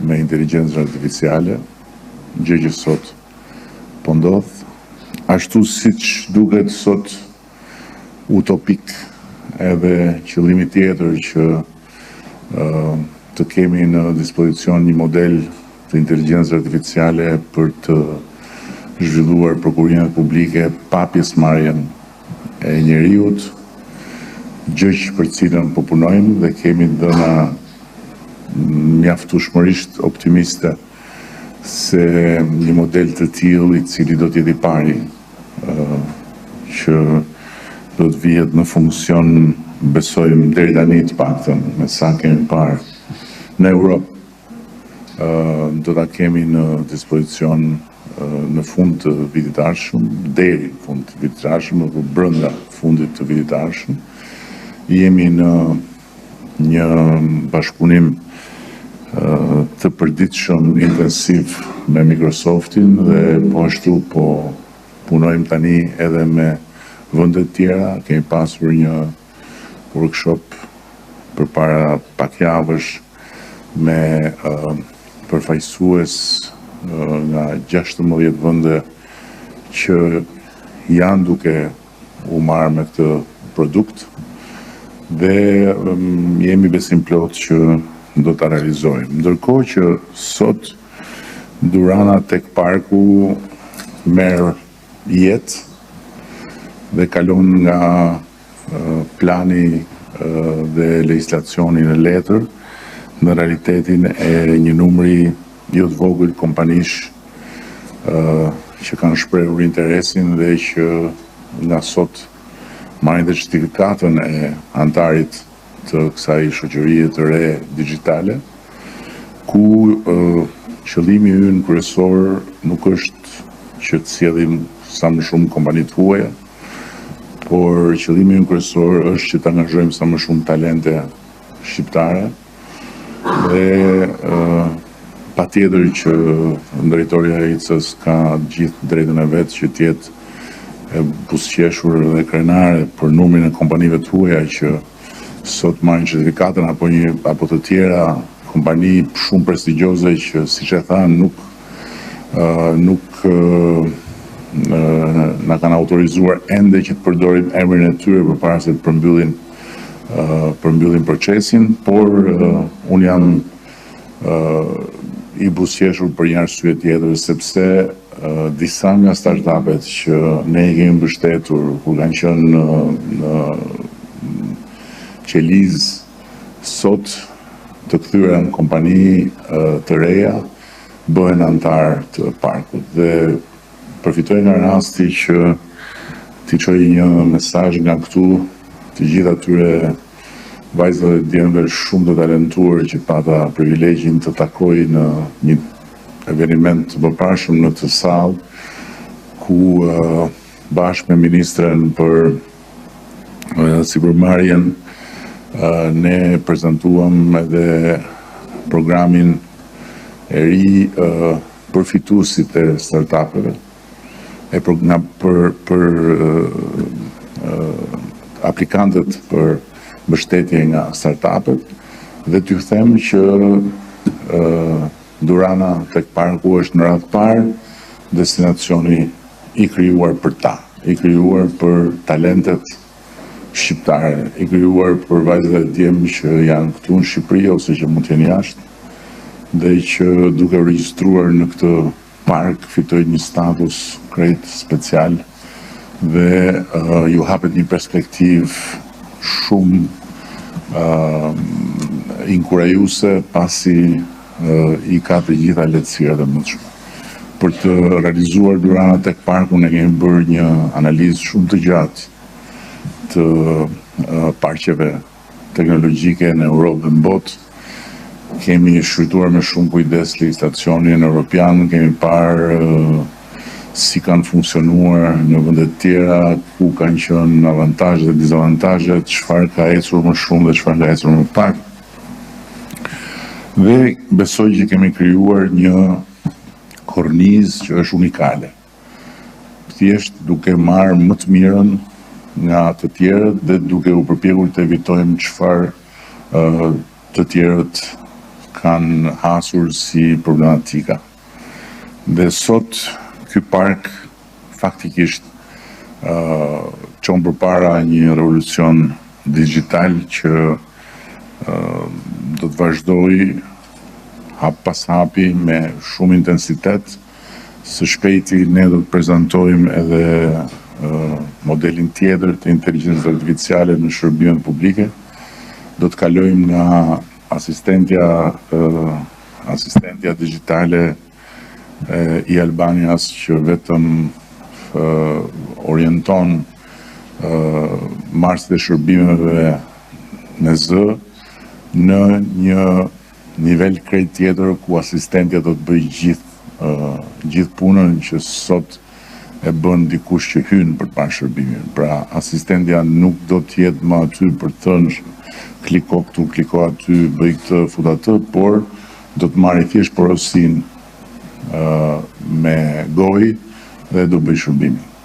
me inteligjencën artificiale, gjë që sot po ndodh, ashtu siç duket sot utopik edhe qëllimi tjetër që të kemi në dispozicion një model të inteligjencës artificiale për të zhvilluar prokurimet publike pa pjesëmarrjen e njeriut, gjë që për cilën po punojmë dhe kemi të dhëna mjaftueshmërisht optimiste se një model të tillë i cili do të jetë i pari që do të vihet në funksion, besojmë deri tani të paktën, me sa kemi parë në Europë, do ta kemi në dispozicion në fund të vitit të ardhshëm, deri në fund të vitit të ardhshëm apo brenda fundit të vitit të ardhshëm. Jemi në një bashkëpunim të përditshëm intensiv me Microsoftin dhe po ashtu po punojmë tani edhe me vende të tjera. Kemi pasur një workshop përpara pak javësh me përfaqësues nga 16 vende që janë duke u marrë me këtë produkt dhe jemi besimplotë që do ta realizojmë. Ndërkohë që sot Durana Tech Parku merr jetë dhe kalon nga plani dhe legjislacioni në letër në realitetin e një numri jo të vogël kompanish që kanë shprehur interesin dhe që nga sot marrin dhe certifikatën e anëtarit të kësaj shoqërie të re digjitale, ku qëllimi ynë kryesor nuk është që të sjellim sa më shumë kompani të huaja, por qëllimi ynë kryesor është që të angazhojmë sa më shumë talente shqiptare dhe patjetër që drejtoria e AIC-së ka gjithë drejtën e vet që të jetë e buzëqeshur dhe krenare për numrin e kompanive të huaja që sot marrin certifikatën apo një apo të tjera kompani shumë prestigjioze që siç e tha nuk nuk na kanë autorizuar ende që të përdorim emrin e tyre përpara se të përmbyllin përmbyllin procesin, por unë jam i buzëqeshur për një arsye tjetër, sepse disa nga startupet që ne i kemi mbështetur kur kanë qenë në, në qelizë, sot të kthyera në kompani të reja, bëhen anëtarë të parkut dhe përfitoj nga rasti që t'i çoj një mesazh nga këtu të gjithë atyre vajzave dhe djemve shumë të talentuar që pata privilegjin të takoj në një eveniment të mëparshëm në këtë sallë, ku bashkë me ministren për sipërmarrjen ne prezantuam edhe programin e ri për fituesit e startupeve e për nga për për aplikantët për mbështetje nga startupet dhe t'ju them që Durana Tech Parku është në radhë të parë destinacioni i krijuar për ta, i krijuar për talentet shqiptare, i krijuar për vajzat dhe djem që janë këtu në Shqipëri ose që mund të jenë jashtë dhe që duke u regjistruar në këtë park fitojnë një status krejt special dhe ju hapet një perspektivë shumë inkurajuese pasi i ka të gjitha lehtësirat e mundshme. Për të realizuar Durana Tech Parkun ne kemi bërë një analizë shumë të gjatë të parqeve teknologjike në Europë dhe në botë. Kemi shqyrtuar me shumë kujdes legjislacionin europian, kemi parë si kanë funksionuar në vende të tjera, ku kanë qenë avantazhet dhe dizavantazhet, çfarë ka ecur më shumë dhe çfarë ka ecur më pak. Dhe besoj që kemi krijuar një kornizë që është unikale. Thjesht duke marrë më të mirën nga të tjerët dhe duke u përpjekur të evitojmë çfarë të tjerët kanë. kanë hasur si problematika. Dhe sot ky park faktikisht çon përpara një revolucion dixhital që do të vazhdojë hap pas hapi me shumë intensitet. Së shpejti ne do të prezantojmë edhe modelin tjetër të inteligjencës artificiale në shërbimet publike. Do të kalojmë nga asistentja asistentja digjitale e-Albanias që vetëm orienton marrësit e shërbimeve me zë në një nivel krejt tjetër ku asistentja do të bëjë gjithë gjithë punën që sot e bën dikush që hyn për të marrë shërbimin. Pra, asistentja nuk do të jetë më aty për të thënë kliko këtu, kliko aty, bëj këtë, fut atë, por do të marrë thjesht porosinë me gojë dhe do bëj shërbimin.